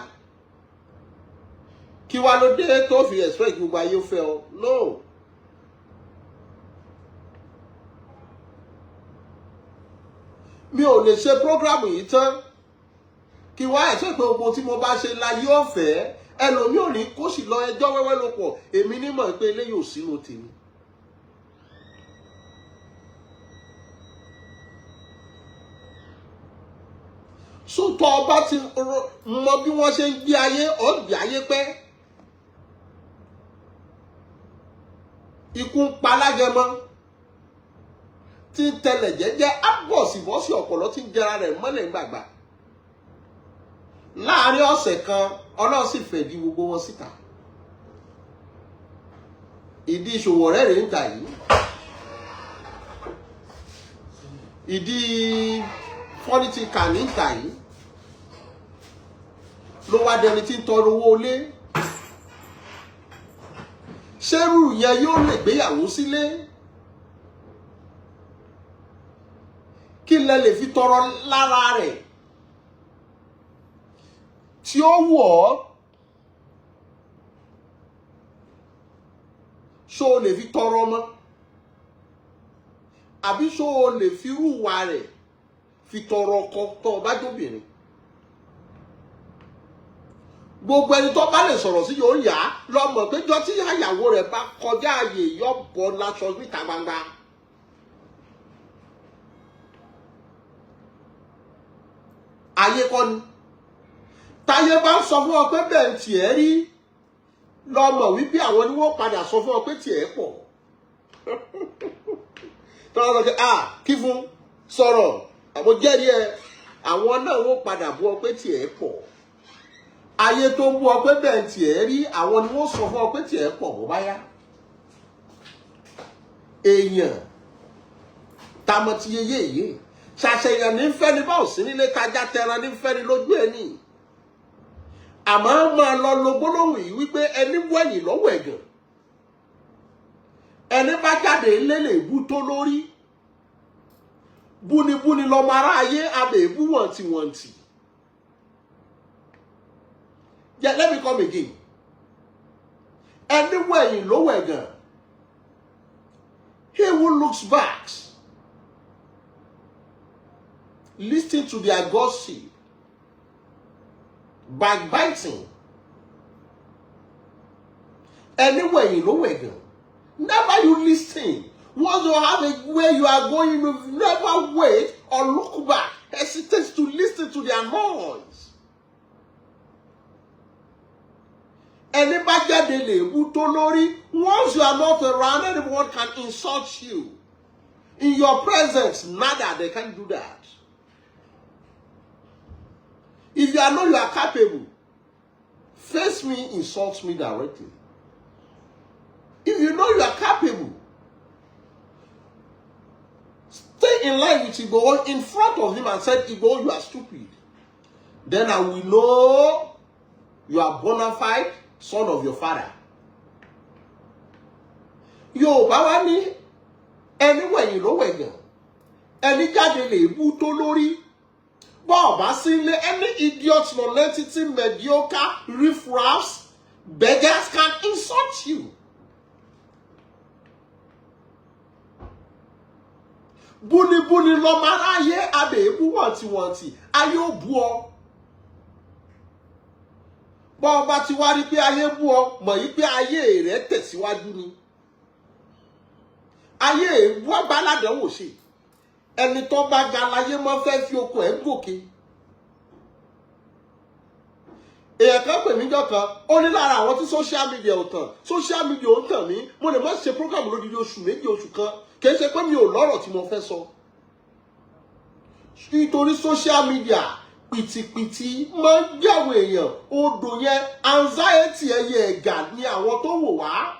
kí wá ló dé tó fi expect gbogbo ayé ó fẹ́ ọ? No. Mi ò lè ṣe program yìí tán kí wá ẹ̀sọ́ pé gbogbo tí mo bá ṣe la yóò fẹ́. Ẹlòmíì ò ní kó sì lọ, ẹjọ́ wẹ́wẹ́ ló pọ̀. Èmi nímọ̀ pé eléyìí ò sínú tèmi. Sótọ́ ọba ti mọ bí wọ́n ṣe ń gbé ayé, ọ̀ gbé ayé pẹ́. Ikú ń pa alágẹmọ tí ń tẹlẹ̀ jẹ́jẹ́, á bọ̀sibọ́sì ọ̀pọ̀lọ́ tí ń jẹra rẹ̀ mọ́lẹ̀ gbàgbà. Láàárín ọ̀sẹ̀ kan, Ọlọ́run sì fẹ̀dí gbogbo wọn síta. Ìdí ìṣòwò rẹ̀ rèé ń tà yìí, ìdí fọ́nìtì kà ní ń tà yìí, ló wá dẹni tí ń tọrọ owó ilé. Ṣérù yẹn yóò lè gbéyàwó sílé? Kí lẹ lè fi tọrọ lára rẹ̀ tí ó wù ọ́? Ṣó o lè fi tọrọ ọmọ, àbí ṣó o lè fi rúwa rẹ̀ fi tọrọ ọkọ tó o bá jóbìnrin? Gbogbo ẹni tó bá lè sọ̀rọ̀ sí yóò yá lọ́mọ péjọ tí ìyàwó rẹ̀ bá kọjá ààyè, yọ bọ́ láṣọ níta gbangba. Ayé kọ́ ni táyé bá ń sọ fún ọ pé bẹ́ẹ̀ ń tiẹ̀ rí, lọ́mọ wípé àwọn ni wọ́n padà sọ fún ọ pé tiẹ̀ pọ̀. Tọ́lá sọ pé ah, kí fún sọ̀rọ̀ àmọ́ jẹ́rìí ẹ, àwọn náà wọ́n padà bú ọ pé tiẹ̀ pọ̀. Ayé tó ń bú ọ pé bẹ́ẹ̀ tiẹ̀ rí, àwọn ni wọ́n sọ fún ọ pé tiẹ̀ pọ̀ bó bá yá. Èèyàn tamọ ti yeye yìí ṣàṣeyàn ní fẹ́ni bá ò sí nílé, tajà tẹran ní fẹ́ni lójú ẹni. Àmọ́ máa lọ lo gbólóhùn yìí wípé ẹni wẹ̀yìn lọ́wọ́ ẹ̀gàn, ẹni bá jáde lélẹ̀ bú tó lórí búnibúni lọmọ aráyé abẹ èbú wọ̀ntìwọ̀ntì. Yeah, let me come again. Ẹni wẹ̀yìn lọ́wọ́ ẹ̀gàn. He who looks back, listen to their gossip, backbiting. Ẹni wẹ̀yìn ló wẹ̀gàn. Never you listen. Once you have a where you are going, you never wait or look back. Hesitate to listen to their noise. Ẹni bá jáde lè bú tó lórí. Once you are not around, anyone can insult you. In your presence, nada, they can't do that. If you are know you are capable, face me, insult me directly. If you know you are capable, stay in line with Igboho in front of him and said, "Igboho, you are stupid." Then I will know you are bona fide son of your father. Yorùbá wá ní ẹni wẹ̀yìn ló wẹ̀gàn, ẹni jáde lè bú tó lórí. Bọ́ọ̀ bá sílé, any idiot, non-entity, mediocre, riffraffs, beggars can insult you. Búnibúni lọmọ aráyé abèébú wọ̀ntìwọ̀ntì ayé ò bú ọ. Bọ́ ọba ti wá rí pé ayé bú ọ, mọ̀ yí pé ayé rẹ̀ tẹ̀síwájú ni. Ayé èébú agbáládánwò ṣe. Ẹni tó bá ga láyé mọ́ fẹ́ fi okùn ẹ̀ gòkè. Èèyàn kan pè mí jọ kan, ó ní lára àwọn tí social media ò tàn, social media ò ń tàn mí. Mo lè má ṣe program lódidi oṣù 2, oṣù 1. Kì í ṣe pé mi ò lọ́rọ̀ tí mo fẹ́ sọ. Nítorí social media pìtìpìtì máa ń gbé àwọn èèyàn odò yẹn, anxiety ẹyẹ ẹ̀gà ni àwọn tó wò wá.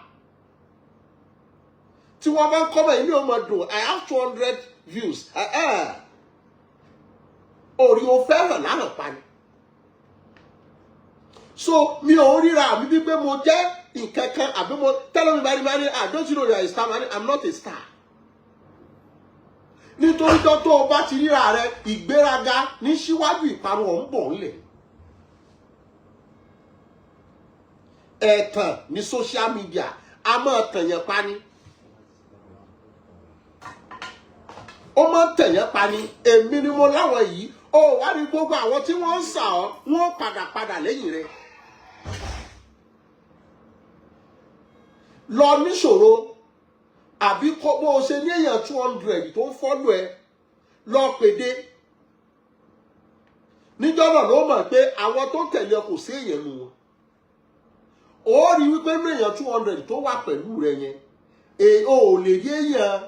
Tí wọ́n bá ń kọ́ bẹ́ẹ̀, inú ọmọ dùn. I have 200 views. Orí o fẹ́ràn lánàá pa ni. So mi ò ríra mi bí pé mo jẹ́ nǹkan kan àbí mo tẹ́lẹ̀ mi bá rí, máa ní, "Ah, don't you know you are a star?" Máa ní, "I'm not a star." Nítorí tó o bá ti ríra rẹ, ìgbéraga ní síwájú ìparun ọ̀ ń bọ̀ ńlẹ̀. Ẹ̀tàn ní social media, a máa tẹ̀yàn pa ni. Ó máa ń tẹ̀yàn pa ni. Èmi ni mo láwọn yìí. Ó wá rí gbogbo àwọn tí wọ́n ń sà ọ́, wọ́n padà padà lẹ́yìn rẹ̀. Lọ níṣòro àbí kó bó o ṣe ní èèyàn 200 tó ń follow ẹ lọ pèdé. Níjọ́ náà ló mọ̀ pé àwọn tó tẹ̀lé ọ kò sí èèyàn nu wọn. Ó rí wípé nínú èèyàn 200 tó wà pẹ̀lú rẹ yẹn, o ò lè rí èèyàn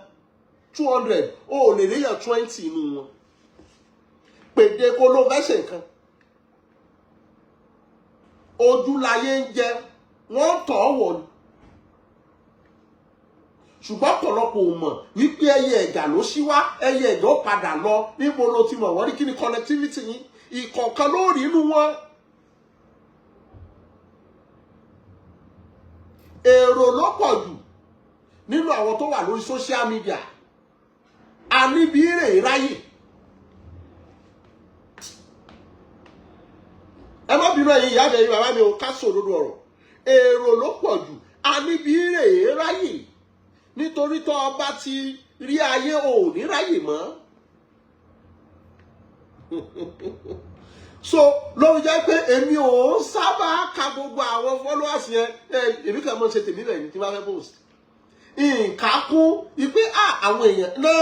200, o ò lè rí èèyàn 20 nínú wọn. Pèdé kó ló fẹ́ ṣe nǹkan. Ojú láyé ń jẹ, wọ́n tọ̀ ọ́ wọ̀ ni. Ṣùgbọ́n ọ̀pọ̀lọpọ̀ ò mọ̀ wípé ẹyẹ ẹ̀gà ló ṣí wá, ẹyẹ ẹ̀gà ó padà lọ. Níbo ló ti mọ̀ wọ́n ní kí ni connectivity yín? Ìkọ̀ọ̀kan ló rí inú wọn. Èrò ló pọ̀ jù nínú àwọn tó wà lórí social media. A níbi rè ráyè. Ẹ má bínú ẹ̀yin ìyá mi, ẹ̀yin bàbá mi ò ká sòdodo ọ̀rọ̀. Èrò ló pọ̀ jù, a níbi rè ráyè. Nítorí tó o bá ti rí ayé ò ní ráyè mọ́. So ló fi jẹ́ pé èmi ò ń sábà ka gbogbo àwọn followers yẹn. Èmi kàn mọ́ ṣe tèmi bẹ́ẹ̀ ni tí wọ́n fẹ́ post. Nǹkan kún ipe àwọn èèyàn náà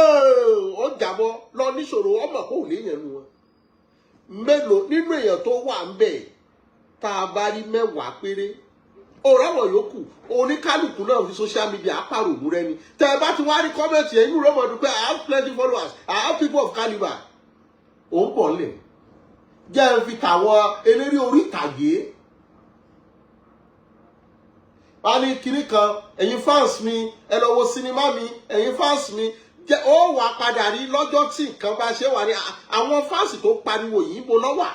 ó jábọ́ lọ níṣòro ọmọ kò léèyàn nu wọn. Mélòó nínú èèyàn tó wà ń bẹ̀ tá a bá rí mẹ́wàá péré, òràwọ̀ yòókù oníkálukú náà fi social media pàrònú rẹ ni. Tẹ́ ẹ bá ti wá rí comment yẹn, inú rẹ mọ̀ dùn pé I have plenty followers, I have people of calibre. Ò ń bọ̀ lẹ̀ jẹ́ ẹ fi tàwọn eléré orí ìtàgé wá ní kinní kan. Ẹ̀yin fans mi, ẹ lọ wo sinimá mi. Ẹ̀yin fans mi jẹ́ ó wà padà rí lọ́jọ́ tí nǹkan bá ṣe wà ní àwọn fans tó pariwo yìí bo lọ́wà.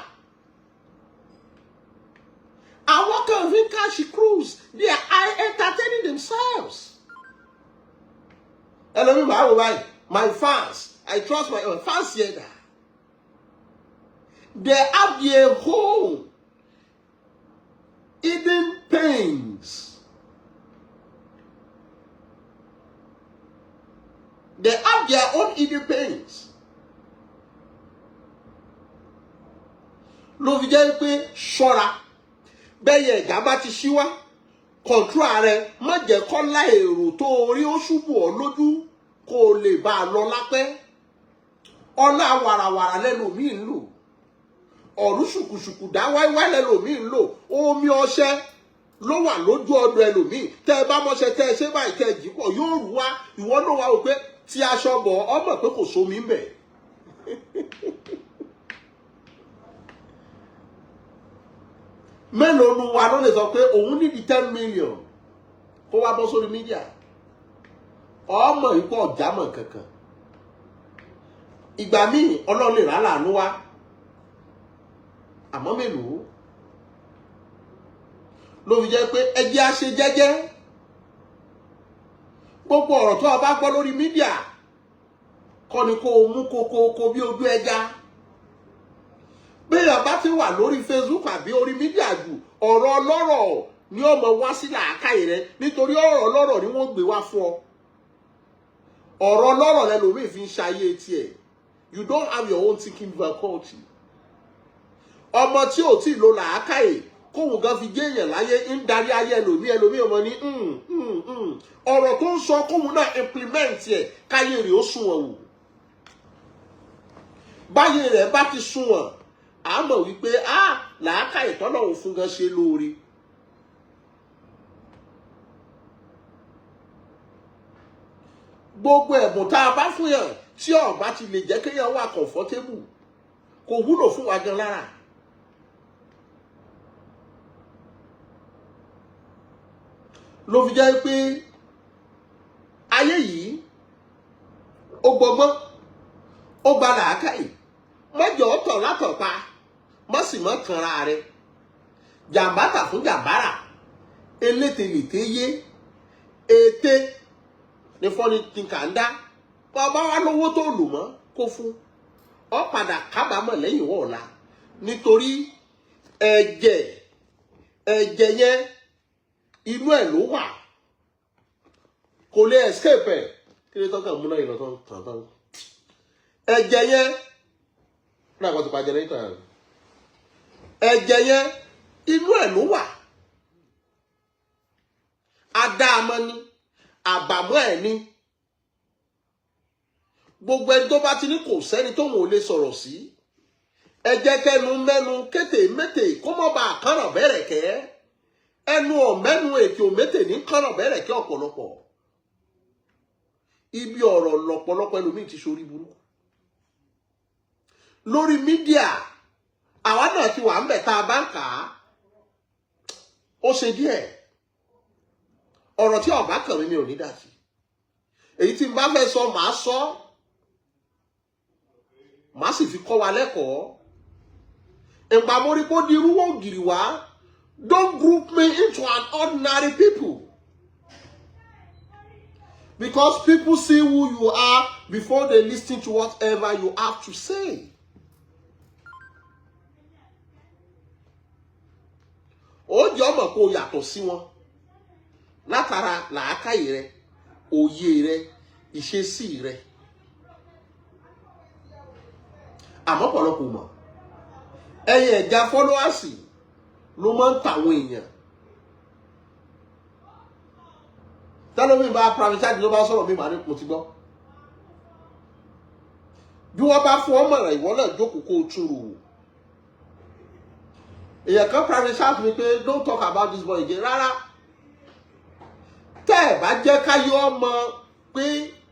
Àwọn kan fi cash cruise, they are entertaining themselves. Ẹlòmíì máa wò báyìí, my fans, I trust my fans yẹn dà. They have their own hidden pains. They have their own hidden pains. Ló fi jẹ́ pé ṣọ́ra bẹ́yẹ ẹ̀gá bá ti ṣí wá, kọ̀ǹtúrà rẹ, má jẹ́ kọ́lá èrò tó orí ó ṣubú ọ lójú kó o lè bá a lọ lápẹ́. Ọlá wàràwàrà lẹ́lòmíì ń lò, ọ̀rú ṣùkùṣùkù dá wáíwáí lẹ́lòmíì ń lò, omi ọṣẹ ló wà lójú ọ̀dọ̀ ẹlòmíì. Tẹ́ ẹ bá mọṣẹ tẹ́ ẹ ṣe báyìí tẹ́ ẹ jí pọ̀ yóò rú wá. Ìwọ náà wá wò pé Tí aṣọ bọ̀, ọmọ pé kò sómi ń bẹ̀. Mélòó nu wa ló lè sọ pé òun nídìí 10 million kó wá bọ́ sórí media? Ọmọ ikú ọ̀jámọ̀ kankan. Ìgbà míì, Ọlọ́run lè rà láàánú wá, àmọ́ mélòó ló fi jẹ́ pé ẹjẹ́ á ṣe jẹ́jẹ́? Gbogbo ọ̀rọ̀ tó o bá gbọ́ lórí media kọ́ ni kó o mú kókókó bí ojú ẹja. Béèyàn bá ti wà lórí Facebook àbí orí media jù, ọ̀rọ̀ ọlọ́rọ̀ ni ó mọ wá sí làákàyè rẹ, nítorí ọ̀rọ̀ ọlọ́rọ̀ ni wọ́n gbé wá fún ọ. Ọ̀rọ̀ ọlọ́rọ̀ lẹlòmíì fi ń ṣayé tiẹ̀. You don't have your own thinking faculty. Ọmọ tí ò tí ì lo làákàyè kóhun gan fi gé èèyàn láyé ń darí ayé ẹlòmíì. Ẹlòmíì ọmọ ní ọ̀rọ̀ tó ń sọ, kóhun náà implement ẹ̀, káyé rẹ̀ ó sunwọ̀n wò. Báyé rẹ̀ bá ti sunwọ̀n, à mọ̀ wípé a làákàyè tọ́lọ́run fún gan ṣe lóore. Gbogbo ẹ̀bùn tá a bá fún yàn tí ọ̀gbá ti lè jẹ́ kéèyàn wà comfortable, kò wúlò fún wa gan lára. Ló fi jẹ́ pé ayé yìí, ó gbọgbọ́n, ó gba làákàyè. Mọ́jọ́ tọ̀ látọ̀pa, mọ́ sì mọ́ tanra rẹ̀. Jàǹbá tà fún jàǹbára, elételète yé ète ní fọ́ni tí kà ń dá. Bàbá wa lówó tó lò mọ́ kó fún ọ, padà kábàámọ̀ lẹ́yìn wọ̀ ọ̀la, nítorí ẹ̀jẹ̀ ẹ̀jẹ̀ yẹn, inú ẹ̀ ló wà, kò lè escape ẹ̀. Kí ló tọ́ka múná yìí lọ́tọ́ tàn tán? Ẹ̀jẹ̀ yẹn náà kò ti pa generator yẹn. Ẹ̀jẹ̀ yẹn, inú ẹ̀ ló wà. Adáamọ́ ni àbàmọ́ ẹ̀ ni. Gbogbo ẹni tó bá ti ní kò sẹ́ni tóun ò lè sọ̀rọ̀ sí, ẹ jẹ́ kẹ́nu mẹ́nu kété mété, kó mọ́ bá a kànràn bẹ̀rẹ̀ kẹ́. Ẹnu ọ̀mẹ́nu ètò òmétè ní kànràn bẹ̀rẹ̀ kẹ́. Ọ̀pọ̀lọpọ̀ ibi ọ̀rọ̀ lọ̀pọ̀lọpọ̀ ẹlòmíì ti ṣorí burúkú lórí media. Àwa náà ti wà ń bẹ̀ tá a bá ń kà á, ó ṣe díẹ̀. Ọ̀rọ̀ tí ọ̀bá kàn mí, mi ò ní dà sí. Èyí tí n bá fẹ́ sọ, màá sọ, màá sì fi kọ́ wa lẹ́kọ̀ọ́. Ìgbà mo rí kó di irúwọ́ ògiri wá. Don't group me into an ordinary people, because people see who you are before they listen to whatever you have to say. Ó jẹ́ ọmọ kó o yàtọ̀ sí wọn látara làákàyè rẹ, òye rẹ, ìṣesí rẹ. Àmọ́ pọ̀lọpọ̀ mọ̀ ẹyẹ ẹ̀já followers ló máa ń tàwọn èèyàn. Tẹ́lómi bá private chat ló bá sọ̀rọ̀ mi, màá ní mo ti gbọ́. Bí wọ́n bá fún ọmọ rẹ̀, ìwọ náà jókòó kó o tún rò wò. Èèyàn kan private chat mi pé, "Don't talk about this boy again." Rárá, tẹ́ ẹ̀ bá jẹ́ káyọ̀ ọmọ pé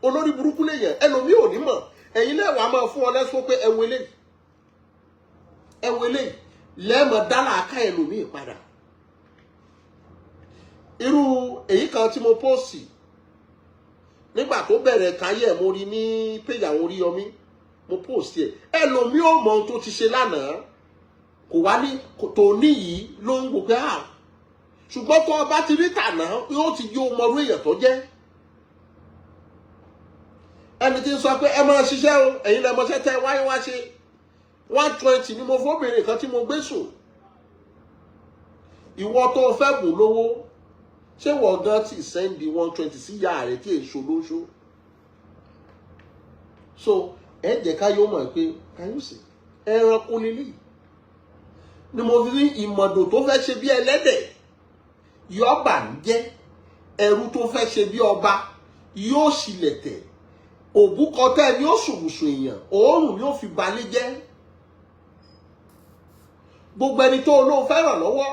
olórí burúkú lèèyàn, ẹlòmíì ò ní mọ̀. Ẹ̀yin lẹ́wàá máa fún ọ lẹ́sùn pé ẹ̀wọ̀ eléyìí, ẹ̀wọ̀ eléyìí, lẹ́ẹ̀mọ̀ dálà ká ẹlòmíì padà. Irú èyí kan tí mo post nígbà tó bẹ̀rẹ̀ káyé ẹ̀, mo rí ní péjì àwọn Oríyọmí, mo post ẹ̀. Ẹlòmíì ò mọ ohun tó ti ṣe lánàá, kò wá ní tòní yìí ló ń wò pé à. Ṣùgbọ́n tó o bá ti rí tànà, yóò ti yóò mọrú èèyàn tó jẹ́. Ẹni tí ń sọ pé ẹ máa ṣiṣẹ́ o, ẹ̀yin lẹ́mọṣẹ́ tẹ́ wáyé wá ṣe. 120 ni mo fóbìnrin kan tí mo gbé sùn. Ìwọ tó fẹ́ bùn lówó, ṣé wọ́n gan ti send 120 sí ìyá rẹ̀ tí èso lóṣó? So ẹ jẹ́ ká yóò mọ̀ pé kàyọ́sì ẹranko lélẹ́yìí ni mo fi ní ìmọ̀dò tó fẹ́ ṣe bí ẹlẹ́dẹ̀ yóò bà ń jẹ́, ẹrú tó fẹ́ ṣe bí ọba yóò ṣílẹ̀ tẹ̀, òbúkọ tẹ́ ni ó sùnwùsùn èèyàn, òórùn ni ó fi balẹ̀ jẹ́. Gbogbo ẹni tó olóò fẹ́ràn lọ́wọ́,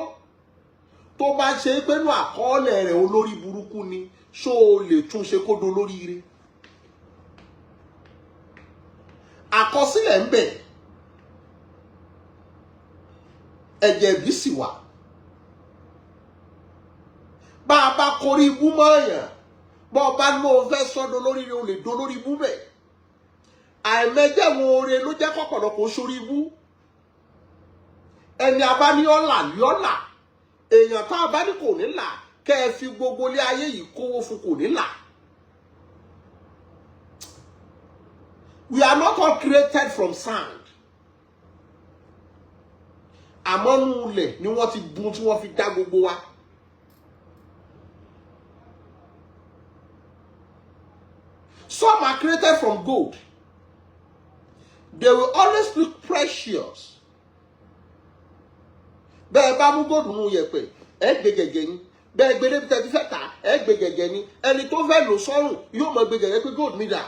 tó bá ṣe é pé nú àkọọ́lẹ̀ rẹ̀ olórí burúkú ni, ṣó o lè tún ṣe kó dolóríire? Àkọsílẹ̀ ń bẹ, ẹ̀jẹ̀ ìbí sì wà. Bá a bá korí ibú mọ́ èèyàn, bọ́ ọ bá ló fẹ́ sọ́dọ̀ lórí rẹ̀, o lè do lórí ibú bẹ̀. Àìmẹ́jẹ̀wọ̀n oore ló jẹ́ kọ́pọ̀lọpọ̀ sórí ibú. Ẹni a bá ní ọ̀là ní ọ̀là, èèyàn tá a bá ní kò ní là, kẹ́ ẹ fi gbogbo ilé ayé yìí kówó fún, kò ní là. We are not all created from sand. Àmọ́ nú ilẹ̀ ni wọ́n ti bun tí wọ́n fi dá gbogbo wa. Some are created from gold. They will always look precious. Bẹ́ẹ̀ bá mú góòdù nù yẹ̀pẹ̀, ẹ gbé gẹ̀gẹ̀ ni. Bẹ́ẹ̀ gbé débi tẹ́tí fẹ́ tà, ẹ gbé gẹ̀gẹ̀ ni. Ẹni tó fẹ́ lò sọ́rùn yóò mọ gbé gẹ̀gẹ̀ pé gold mi dà.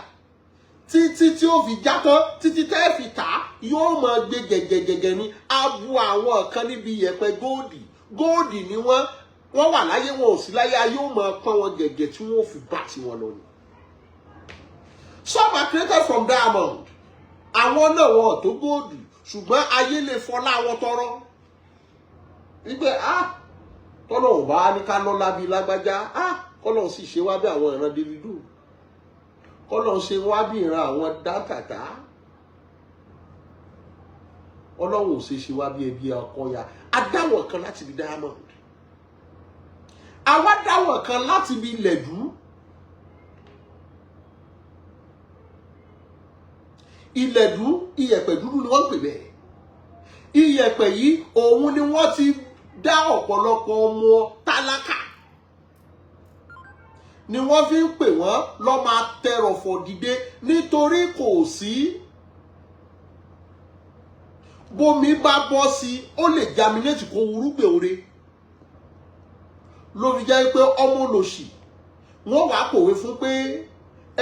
Títí tí ó fi já tán, títí tẹ́ fi tà, yóò mọ gbé gẹ̀gẹ̀ gẹ̀gẹ̀ ni. A bu àwọn kan níbi yẹ̀pẹ̀ góòdì. Góòdì ni wọ́n. Wọ́n wà láyé, wọn ò sí láyé, a yóò mọ pọ́n wọn gẹ̀gẹ̀ tí wọ́n fi bá tiwọn lọ ni. Some are created from diamond. Àwọn náà wọn ò tó góòdù, ṣùgbọ́n ayé lè fọlá wọn tọrọ. Wípé ah, tọ́lọ̀ ò bá ní ká lọ́lá bíi lágbájá, ah, kọ́lọ̀ sì ṣe wá bí àwọn ìran Davido, kọ́lọ̀ ṣe wá bí ìran àwọn dátàtà. Ọlọ́run ò ṣe ṣe wá bí ẹbí ọkọya. Adáwọ̀ kan láti bí diamond. Àwa dáwọ̀ kan láti bí ilẹ̀dú. Ilẹ̀dú, iyẹ̀pẹ̀ dúdú ni wọ́n ń pè bẹ́ẹ̀. Iyẹ̀pẹ̀ yìí òun ni wọ́n ti dá ọ̀pọ̀lọpọ̀ ọmọ tálákà, ni wọ́n fi ń pè wọ́n lọ́ máa tẹrọ̀fọ̀ dìde, nítorí kò sí bómi bá bọ́ sí, ó lè germinate kó wúrúgbìn oore. Ló fi jẹ́ pé ọmọ olòṣì wọ́n wàá pòwe fún pé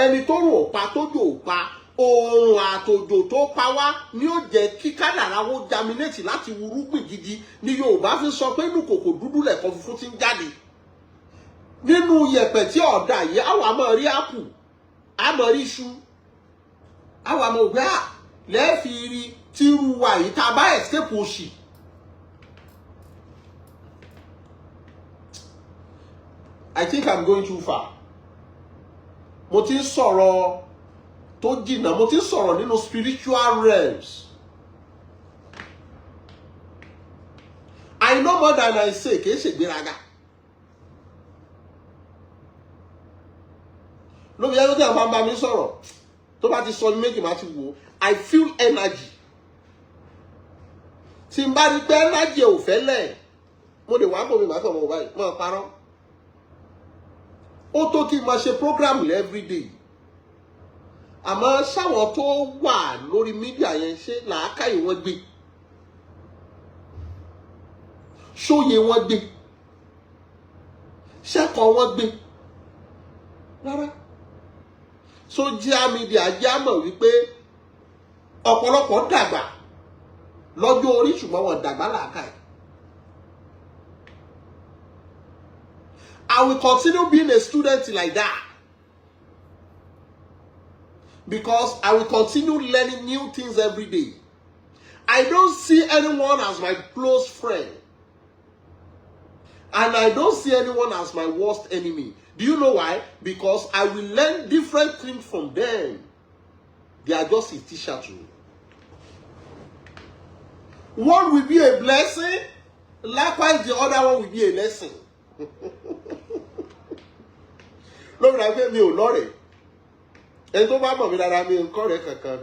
ẹni tó rò pa tójò pa, oòrùn àtòjò tó pa wá ni ó jẹ́ kí kádàrá wo germinate láti wúrúgbìn gidi. Ni Yorùbá fi sọ pé inú kòkò dúdú lẹ̀kọ́ funfun ti ń jáde. Nínú yẹ̀pẹ̀ tí ọ̀dà yìí, àwọn àmọ́ rí ápù, àmọ́ rí iṣu, àwọn àmọ́ ògbé à lẹ́ẹ̀fì rí tírú wa yìí tá a bá escape òṣì. I think I'm going too far. Mo ti ń sọ̀rọ̀ tó jìnnà, mo ti ń sọ̀rọ̀ nínú spiritual realms. I know more than I say, kì í ṣègbéraga. Lóbi yẹn tó tẹ̀ máa ń bá mi sọ̀rọ̀, tó bá ti sọ ní méjì máa ti wò ó, I feel energy. Tí n bá rí pé energy ò fẹ́ lẹ̀, mo lè wá bò mí, màá kàn mọ́ báyìí, mọ́ parọ́. Ó tó kí n máa ṣe program everyday, àmọ́ sáwọn tó wà lórí media yẹn, ṣé làákàyè wọn gbé? Ṣóye wọn gbé? Ṣẹ́kọ̀ọ́ wọn gbé? Rárá. Social media jẹ́ àmọ̀ wípé ọ̀pọ̀lọpọ̀ dàgbà lọ́jọ́ orí, ṣùgbọ́n wọn dàgbà làákàyè. I will continue being a student like that because I will continue learning new things every day. I don't see anyone as my close friend, and I don't see anyone as my worst enemy. Do you know why? Because I will learn different things from them. They are just a teacher to me. One will be a blessing, likewise the other one will be a lesson. Lórí ra pé mi ò lọ́rẹ̀ẹ́, ẹni tó bá mọ̀ mí dáadáa, mi ò ń kọ́rẹ̀ẹ́ kankan.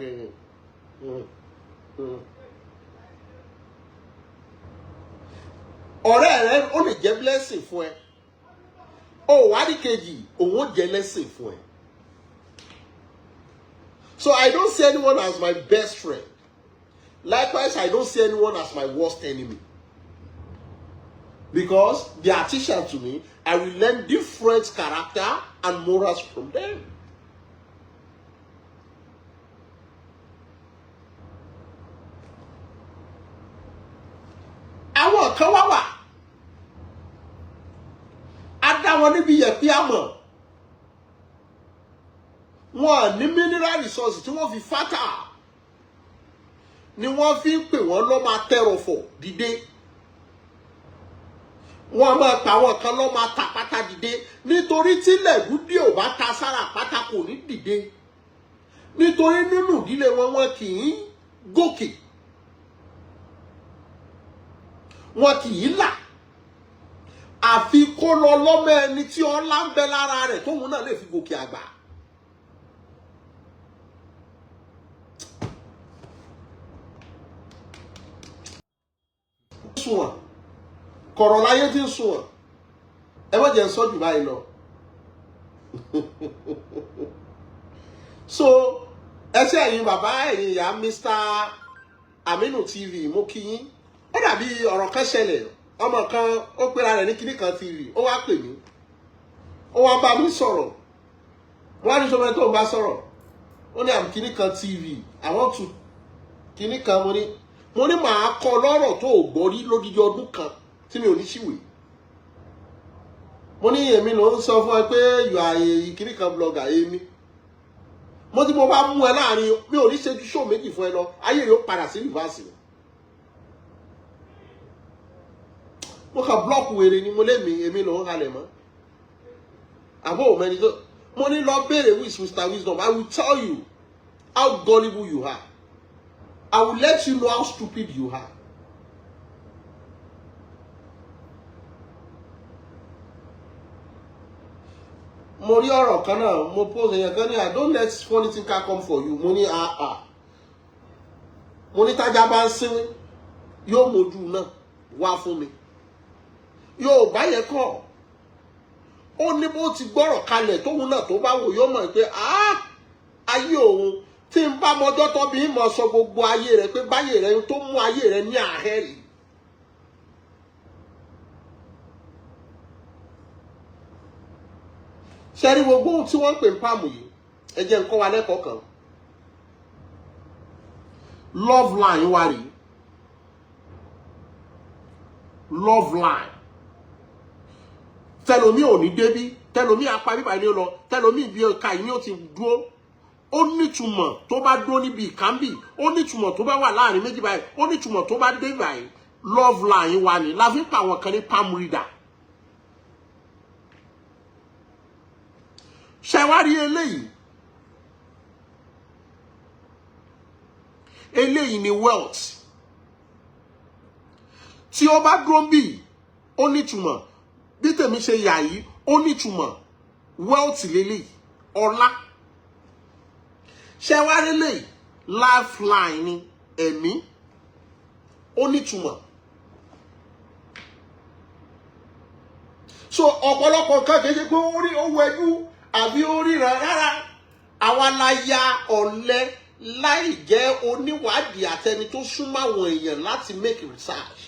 Ọ̀rẹ́ rẹ ó lè jẹ́ blessing fún ẹ, ó wá ní kejì, òun ó jẹ́ lesson fún ẹ. So I don't see anyone as my best friend. Likewise, I don't see anyone as my worst enemy. Because they are teachers to me. I will learn different character and morals from them. Àwọn kan wá wà, a dá wọn níbi yẹ̀pẹ̀ àmọ̀, wọn ní mineral resources tí wọ́n fi fertile. Ni wọ́n fi ń pè wọ́n lọ́ máa tẹrọ̀fọ̀ dìde. Wọ́n máa pa àwọn kan lọ́ máa tàpátá dìde, nítorí tí lẹ̀gúdí ò bá ta sára àpáta, kò ní dìde, nítorí nínú ìdílé wọn, wọn kì í gòkè, wọn kì í là, àfi kó lọ lọ́mọ ẹni tí ọlá ń bẹ lára rẹ̀ tóun náà lè fi gòkè àgbà. Sunwọ̀n kọ̀rọ̀ láyé tí ń sunwọ̀n. Ẹ má jẹ́ ń sọ jù báyìí lọ. So ẹ ṣé, ẹ̀yin bàbá, ẹ̀yin ìyá, Mr. Aminu TV, mo kí yín. Ó dàbí ọ̀rọ̀ kan ṣẹlẹ̀. Ọmọ kan ó pera rẹ̀ ní kinní kan TV, ó wá pè mí, ó wá bá mi sọ̀rọ̀. Wọ́n á ní sọmọ tó ń bá sọ̀rọ̀. Ó ní, "I'm kinní kan TV, I want to kinní kan." Mo ní màá kọ́ lọ́rọ̀ tó ò gbọ́ rí lódidi ọdún kan tí mi ò ní ṣìwé. Mo ní èmi ló ń sọ fún ẹ pé you are a kinní kan blogger. Èmi mo tí mo bá mú ẹ láàrin, mi ò ní ṣe ju show méjì fún ẹ lọ, ayé yóò padà sí reverse. Mo kàn block wèrè ni. Mo lé mi, èmi ló ń halẹ̀ mọ́ àbó òmẹni tó. Mo ní lọ béèrè who is Mr. Wisdom. I will tell you how gullible you are. I will let you know how stupid you are. Mo rí ọ̀rọ̀ kan náà, mo post. Èèyàn kan ní, "I don't let funny thinker come for you." Mo ní, "Ah ah." Mo ní tájá bá ń sínwín, yóò mójú náà wá fún mi. Yóò bá yẹ kọ́. Ó ní bó ti gbọ́rọ̀ kalẹ̀ tóun náà tó bá wò, yóò mọ̀ pé, ah, ayé òun tí n bá mọjọ́ tó bí mọ̀ sọ gbogbo ayé rẹ̀ pé báyé rẹ̀ tó mú ayé rẹ̀ ní àhẹ́rì. Ṣe rí gbogbo ohun tí wọ́n ń pè ní palm yìí? Ẹ jẹ́ n kọ́ wa lẹ́kọ̀ọ́ kan. Love line wa rí, love line tẹlomi ò ní débí, tẹlomi apá bíbá ni ó lọ, tẹlomi ibi ọ̀ka yìí ni ó ti dúró. Ó nítumọ̀ tó bá dúró níbi ìkánbì, ó nítumọ̀ tó bá wà láàrin méjì báyìí, ó nítumọ̀ tó bá dé báyìí. Love line wa ni la fi ń pa àwọn kan ní palm reader. Ṣẹwárí eléyìí? Eléyìí ni wealth. Tí ó bá dúró bí, ó nítumọ̀. Bí tèmi ṣe yà yìí, ó nítumọ̀. Wealth lélẹ́yìí, ọlá. Ṣẹwárí eléyìí? Lifeline ni, ẹ̀mí. Ó nítumọ̀. So ọ̀pọ̀lọpọ̀ nǹkan kì í ṣe pé ó rí, ó wẹjú àbí ó ríran rárá. Àwa la ya ọ̀lẹ láì jẹ́ oníwádìí àtẹni tó súnmọ́ àwọn èèyàn láti make research.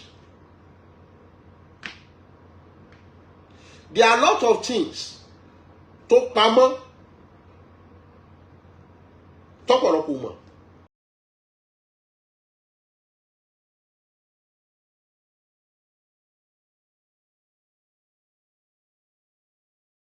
There are a lot of things tó pamọ́ tọ́pọ̀lọpọ̀ mọ̀.